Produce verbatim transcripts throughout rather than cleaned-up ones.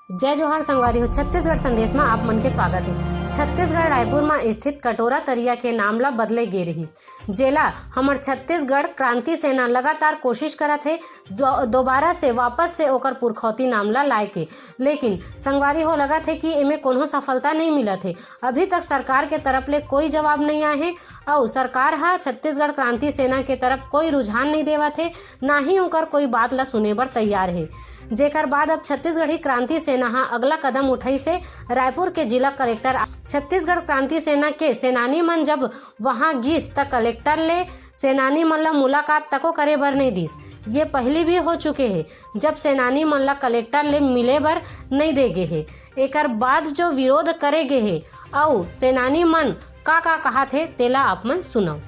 जय जोहार संगवारी हो, छत्तीसगढ़ संदेश म आप मन के स्वागत हे। छत्तीसगढ़ रायपुर म स्थित कटोरा तरिया के नाम ल बदले गे रिहिस, जेला हमर छत्तीसगढ़ क्रांति सेना लगातार कोशिश करत हे दो-, दोबारा से वापस से ओकर पुरखौती नाम ल लाए के, लेकिन संगवारी हो लगत हे कि एमे कोनो सफलता नहीं मिलत हे। अभी तक सरकार के तरफ ले कोई जवाब नहीं आए हे अउ सरकार ह छत्तीसगढ़ क्रांति सेना के तरफ कोई रुझान नहीं देवत हे, ना ही ओकर कोई बात ल सुने बर तैयार हे। जेकर बाद अब छत्तीसगढ़ी क्रांति सेना ह अगला कदम उठाइस हे। रायपुर के जिला कलेक्टर, छत्तीसगढ़ क्रांति सेना के सेनानी मन जब वहां गिस त कलेक्टर ले सेनानी मन ल मुलाकात तको करे बर नहीं दिस। ये पहली भी हो चुके हे, जब सेनानी मन ल कलेक्टर ले मिले बर नहीं दे गे हे। एकर बाद जो विरोध करे गे हे अउ सेनानी मन का का कहात हे, तेला आप मन सुनव।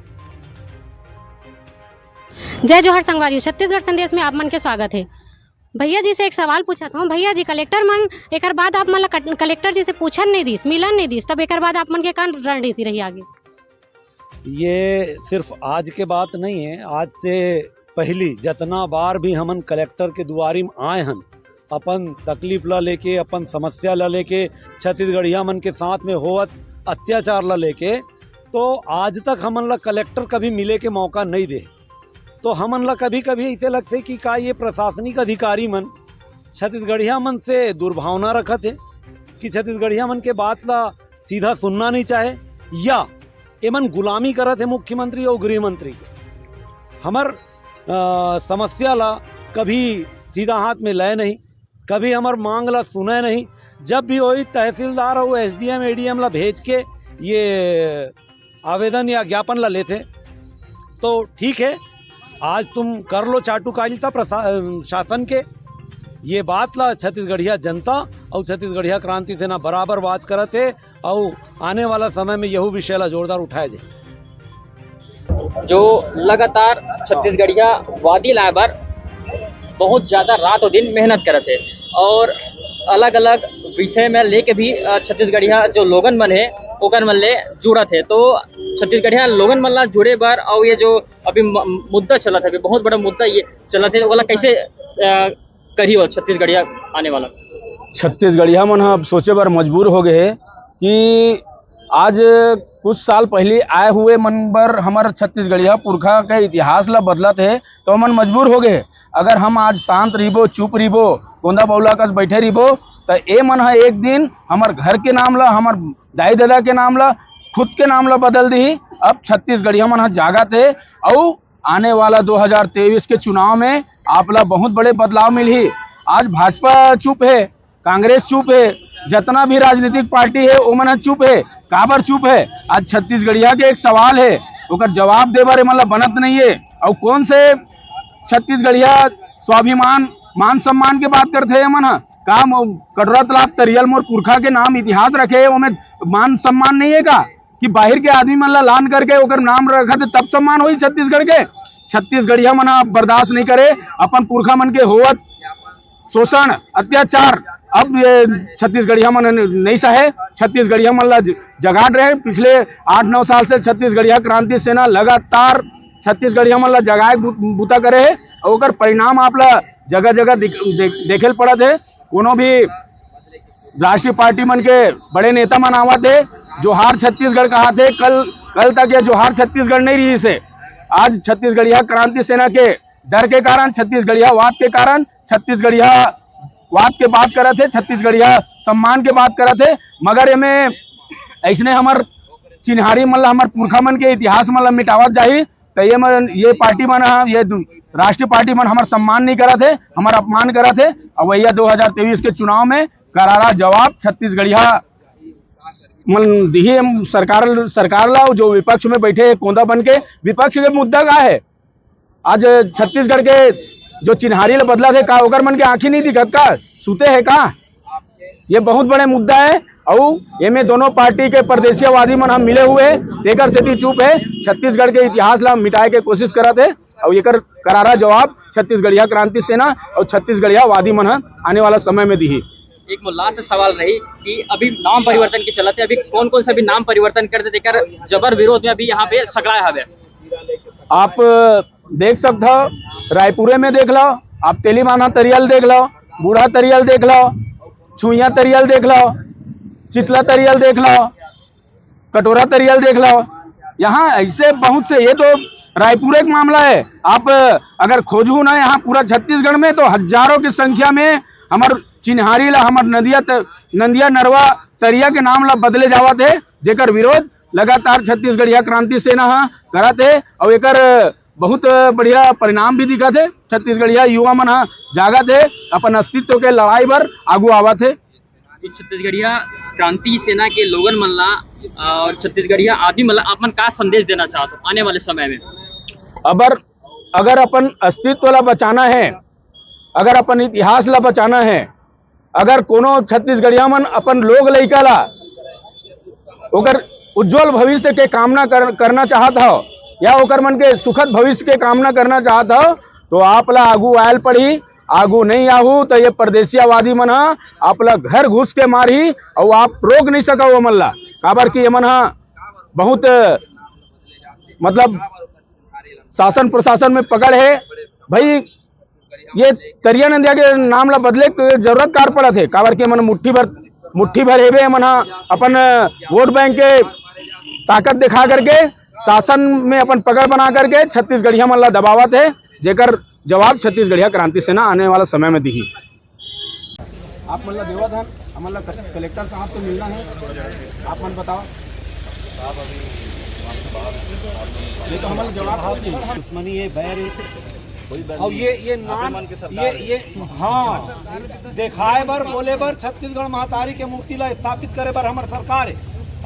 जय जोहार संगवारी, छत्तीसगढ़ संदेश में आप मन के स्वागत हे। भैया जी से एक सवाल पूछत हूँ। भैया जी, कलेक्टर मन एकर बाद आप मन ला कट-, कलेक्टर जी से पूछन नहीं दिस, मिलन नहीं दिस, तब एकर बाद आप मन के का रणनीति रही आगे? ये सिर्फ आज के बात नहीं है, आज से पहली जतना बार भी हमन कलेक्टर के दुआरी में आए हन, अपन तकलीफ ला लेके, अपन समस्या ला लेके, छत्तीसगढ़िया मन के साथ में होवत अत्याचार ला लेके, तो आज तक हमन ला कलेक्टर कभी मिले के मौका नहीं दे। तो हमन ला कभी-कभी ऐसे लगथे कि का ये प्रशासनिक अधिकारी मन छत्तीसगढ़िया मन से दुर्भावना रखत हे कि छत्तीसगढ़िया मन के बात ला सीधा सुनना नहीं चाहे, या एमन गुलामी करत हे मुख्यमंत्री और गृह मंत्री के। हमर, अ, समस्या ला कभी सीधा हाथ में लय नहीं, कभी हमर मांग ला सुने नहीं। जब भी वही तहसीलदार और एसडीएम, एडीएम ला भेज के ये आवेदन या ज्ञापन ला लेथे, तो ठीक है, आज तुम कर लो चाटुकारिता प्रशा-, अ, शासन के। ये बात ला छत्तीसगढ़िया जनता और छत्तीसगढ़िया क्रांति सेना बराबर बात करत हे, और आने वाला समय में यहू विषय ला जोरदार उठाया जाए। जो लगातार छत्तीसगढ़िया वादी लाए बर बहुत ज्यादा रात और दिन मेहनत करत हे और अलग-अलग विषय में लेके भी, अ, छत्तीसगढ़िया जो लोगन मन हे, ओकर मन ले जुड़त हे। तो छत्तीसगढ़िया लोगन मन ला जुड़े बर और ये जो अभी म-, मुद्दा चलत हे, अभी बहुत बड़ा मुद्दा ये चलत हे, ओला कैसे, अ, करियो छत्तीसगढ़िया आने वाला? छत्तीसगढ़िया मन ह अब सोचे बर मजबूर हो गए हे कि आज कुछ साल पहले आए हुए मन बर हमर छत्तीसगढ़िया पुरखा के इतिहास ला बदलत हे, तो हमन मजबूर हो गए। अगर हम आज शांत रहिबो, चुप रहिबो, गोंदा बौला कस बैठे रहिबो, त ए मन ह एक दिन हमर घर के नाम ला, हमर दाई ददा के नाम ला, खुद के नाम ला बदल दिही। अब छत्तीसगढ़िया मन ह जागत हे, अउ आने वाला दो हज़ार तेईस के चुनाव में आप ला बहुत बड़े बदलाव मिलही। आज भाजपा चुप हे, कांग्रेस चुप हे, जतना भी राजनीतिक पार्टी हे, ओमन ह चुप हे। काबर चुप हे? आज छत्तीसगढ़िया के एक सवाल हे, ओकर जवाब दे बर एमन ला बनत नहीं हे। अउ कौन से छत्तीसगढ़िया स्वाभिमान, मान सम्मान के बात करथे एमन ह? का म-, कटोरा तालाब तरियल मोर पुरखा के नाम इतिहास रखे हे, ओमे मान सम्मान नहीं हे का? कि बाहिर के आदमी मन ला लान करके ओकर नाम रखत हे, तब सम्मान होई छत्तीसगढ़ के? छत्तीसगढ़िया मन ह अब बर्दाश्त नहीं करे, अपन पुरखा मन के होवत शोषण, अत्याचार, अब ये छत्तीसगढ़िया मन नहीं सहे। छत्तीसगढ़िया मन ला ज-, जगात रहे। पिछले आठ नौ साल से छत्तीसगढ़िया क्रांति सेना लगातार छत्तीसगढ़िया मन ला जगाए बू-, बूता करे हे, और ओकर परिणाम आप ला जगह जगह दिख-, दे-, देखे ल पड़त हे। कोनो भी राष्ट्रीय पार्टी मन के बड़े नेता मन आवत हे, जोहार छत्तीसगढ़ कहात हे। कल, कल तक ये जोहार छत्तीसगढ़ नहीं रहिस हे। आज छत्तीसगढ़िया क्रांति सेना के डर के कारण, छत्तीसगढ़िया वाद के कारण, छत्तीसगढ़िया वाद के बात करत हे, छत्तीसगढ़िया सम्मान के बात करत हे, मगर एमे ऐसने हमर चिन्हारी मन ला, हमर पुरखा मन के इतिहास मन ला मिटावत जाही, त ये मन, ये पार्टी मन ह, ये दु-, राष्ट्रीय पार्टी मन हमर सम्मान नहीं करत हे, हमर अपमान करत हे। अवइया दो हज़ार तेईस के चुनाव में करारा जवाब छत्तीसगढ़िया मन दिही। हम सरकार, सरकार ला, जो विपक्ष में बैठे हे कोंदा बन के, विपक्ष के मुद्दा का हे? आज छत्तीसगढ़ के जो चिन्हारी ल बदलत हे, का ओकर मन के आँखी नहीं दिखत का? सुते हे का? ये बहुत बड़े मुद्दा हे। अउ एमे दोनों पार्टी के परदेसियावादी मन हम मिले हुए हे, तेकर सेती चुप हे। छत्तीसगढ़ के इतिहास ला मिटाए के कोशिश करत हे, अउ एकर करारा जवाब छत्तीसगढ़िया क्रांति सेना अउ छत्तीसगढ़िया वादी मन ह आने वाला समय में दिही। एक मोर लास्ट सवाल रही कि अभी नाम परिवर्तन के चलत हे, अभी कौन कौन सा भी नाम परिवर्तन कर देते, एकर जबर विरोध में अभी यहाँ पे सकलाए हवे। आप देख सकत हो, रायपुरे में देख लो, आप तेलीबांधा तरियल देख लो, बूढ़ा तरियल देख लो, छुइया तरिया ल देख लो, चितला तरिया ल देख लो, कटोरा तरिया ल देख लो। यहाँ ऐसे बहुत से, ये तो रायपुर एक मामला है। आप अगर खोजहू ना यहाँ पूरा छत्तीसगढ़ में, तो हजारों की संख्या में हमर चिन्हारी ला, हमर नदिया त-, नंदिया नरवा तरिया के नाम ला बदले जावत है, जेकर विरोध लगातार छत्तीसगढ़िया क्रांति सेना ह करत है और एकर बहुत बढ़िया परिणाम भी दिखत है। छत्तीसगढ़िया युवा मन ह जागत है, अपन अस्तित्व के लड़ाई बर आगू आवत है। तो छत्तीसगढ़िया क्रांति सेना के लोगन मन ला और छत्तीसगढ़िया आदमी मन ला आप मन का संदेश देना चाहत हो आने वाले समय में? अबर अगर अपन अस्तित्व ला बचाना है, अगर अपन इतिहास ला बचाना है, अगर कोनो छत्तीसगढ़िया मन अपन लोग लइका ला ओकर उज्जवल भविष्य के कामना कर, करना चाहत हव या ओकर मन के सुखद भविष्य के कामना करना चाहत हव, तो आप ला आगू आयल पड़ही। आगू नहीं आहू तो ये परदेसियावादी मन ह आप ला घर घुस के मारही और आप रोक नहीं सकव ओमन ला, काबर कि एमन ह बहुत, मतलब, शासन प्रशासन में पकड़ है। भाई, ये तरिया नंदिया के नाम ला बदले के जरूरत कार पड़त है, काबर कि एमन मुट्ठी भर, मुट्ठी भर हेबे, एमन ह अपन वोट बैंक के ताकत दिखा करके शासन में अपन पकड़ बना करके छत्तीसगढ़िया मन ला दबावत है, जेकर जवाब छत्तीसगढ़िया क्रांति सेना आने वाला समय में दिही। आप मन ला देवत हन, हमन ला कलेक्टर साहब से मिलना है, आप मन बताओ। नहीं तो हमन ला जवाब दो। दुश्मनी है, बैर है। और ये, ये नाम, ये, ये, हाँ, दिखाए बर, बोले बर, छत्तीसगढ़ महतारी के मूर्ति ला स्थापित करे बर हमर सरकार है,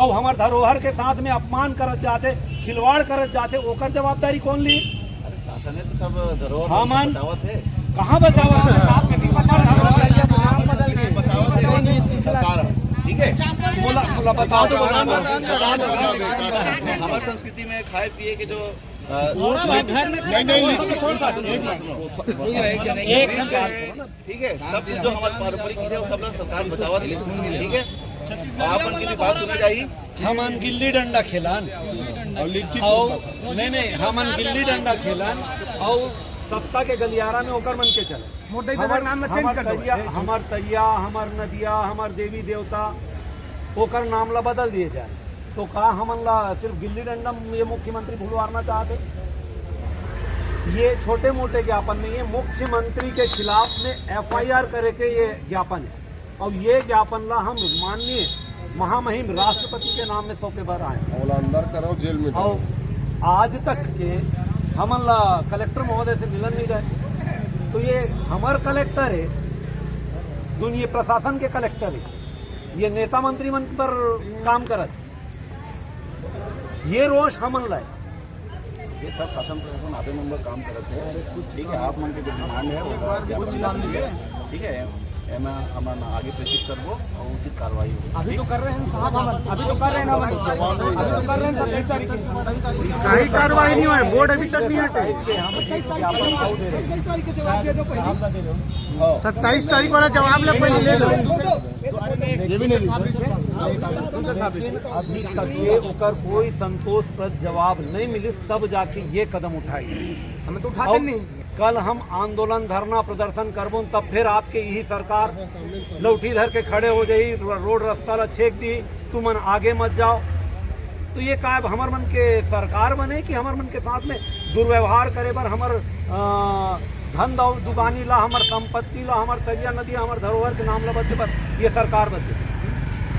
और हमर धरोहर के साथ में अपमान करत जाथे, खिलवाड़ करत जाथे, ओकर जवाबदारी कौन ली? अरे, शासन है तो सब धरोहर हमन बचावत है। कहाँ बचावत है? सरकार है, ठीक है? बोला, बोला, बताओ तो, बताओ। हमारे संस्कृति में खाए पिए के जो, अ, नहीं, नहीं, नहीं। एक, ठीक है, सब कुछ जो हमारे पारंपरिक चीजें हैं, वो सब ला सरकार बचावत है, ठीक है? आप मन के भी बात सुनी जाही। हमन गिल्ली डंडा खेलन। और लिच्ची और, चोखा। नहीं, नहीं, हमन गिल्ली डंडा खेलन और सत्ता के गलियारा में ओकर मन के चले। मोर दाई हमर, दादा नाम ला change हमर कर दो। तरिया, हमर तरिया, हमर नदिया, हमर देवी देवता, ओकर नाम ला बदल दिए जाए। तो का हमन ला सिर्फ गिल्ली डंडा ये मुख्यमंत्री भुलवारना चाहते? ये छोटे मोटे ज्ञापन नहीं है, मुख्यमंत्री के खिलाफ में एफ आई आर करे के ये ज्ञापन है। और ये ज्ञापन ला हम माननीय महामहिम राष्ट्रपति के नाम में सौंपे बर आए। ओला अंदर करो, जेल में डालो। और आज तक के हमन ला कलेक्टर महोदय से मिलन नहीं रहे, तो ये हमर कलेक्टर है, दुनिया प्रशासन के कलेक्टर है, ये नेता मंत्री मन पर काम करत, ये रोष हमन ला है। ये सब शासन प्रशासन आधे नंबर काम करत है। ठीक है, आप मन के जो डिमांड है, वो ज्ञापन दे दीजिए। ठीक है, एमा हमन आगे प्रेषित करबो और उचित कार्रवाई होगी। अभी तो कर रहे हैं साहब, हम अभी तो कर रहे हैं ना, अभी तो कर रहे हैं सत्ताईस तारीख की। सही कार्रवाई नहीं हुआ है, बोर्ड अभी तक नहीं हटे। सत्ताईस तारीख के जवाब दे दो पहले। सत्ताईस तारीख वाला जवाब ले, पहले ले लो। ये भी नहीं ली। अभी तक ये ओकर कोई संतोषप्रद जवाब नहीं मिलिस, तब जाके ये कदम उठाई। हमें तो उठाते और नहीं। कल हम आंदोलन, धरना, प्रदर्शन करबो, तब फिर आपके यही सरकार लौठी धर के खड़े हो जाई, रो-, रोड रास्ता ला छेक दी, तुमन आगे मत जाओ। तो ये का अब हमर मन के सरकार बने कि हमर मन के साथ में दुर्व्यवहार करे बर हमर, अ, धन दौ-, दुकानी ला, हमर संपत्ति ला, हमर तरिया नदी, हमर धरोहर के नाम ला बचे बर ये सरकार बचे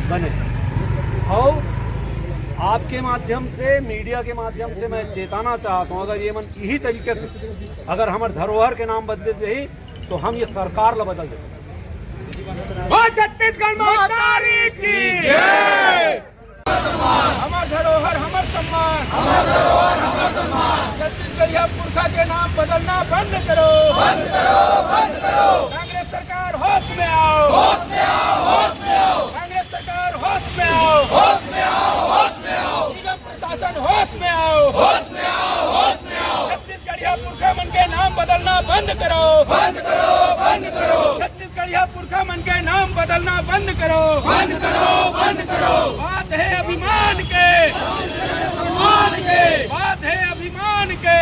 बने। और आपके माध्यम से, मीडिया के माध्यम से मैं चेताना चाहता हूँ, अगर ये मन यही तरीके से अगर हमर धरोहर के नाम बदले जाही, तो हम ये सरकार ला बदल देबो। हो छत्तीसगढ़ महतारी की जय। हमर धरोहर, हमर सम्मान। हमर धरोहर, हमर सम्मान। छत्तीसगढ़िया पुरखा के नाम बदलना बंद करो। बंद करो, बंद करो। कांग्रेस सरकार, होश में आओ। होश में आओ, होश में आओ। कांग्रेस सरकार, होश में आओ। होश में आओ, होश में आओ। निगम प्रशासन, होश में आओ। होश में आओ, होश में आओ। छत्तीसगढ़िया पुरखा मन के नाम बदलना बंद करो। बंद करो, बंद करो। छत्तीसगढ़िया पुरखा मन के नाम बदलना बंद करो। बंद करो, बंद करो। बात है अभिमान के। सम्मान के। बात है अभिमान के।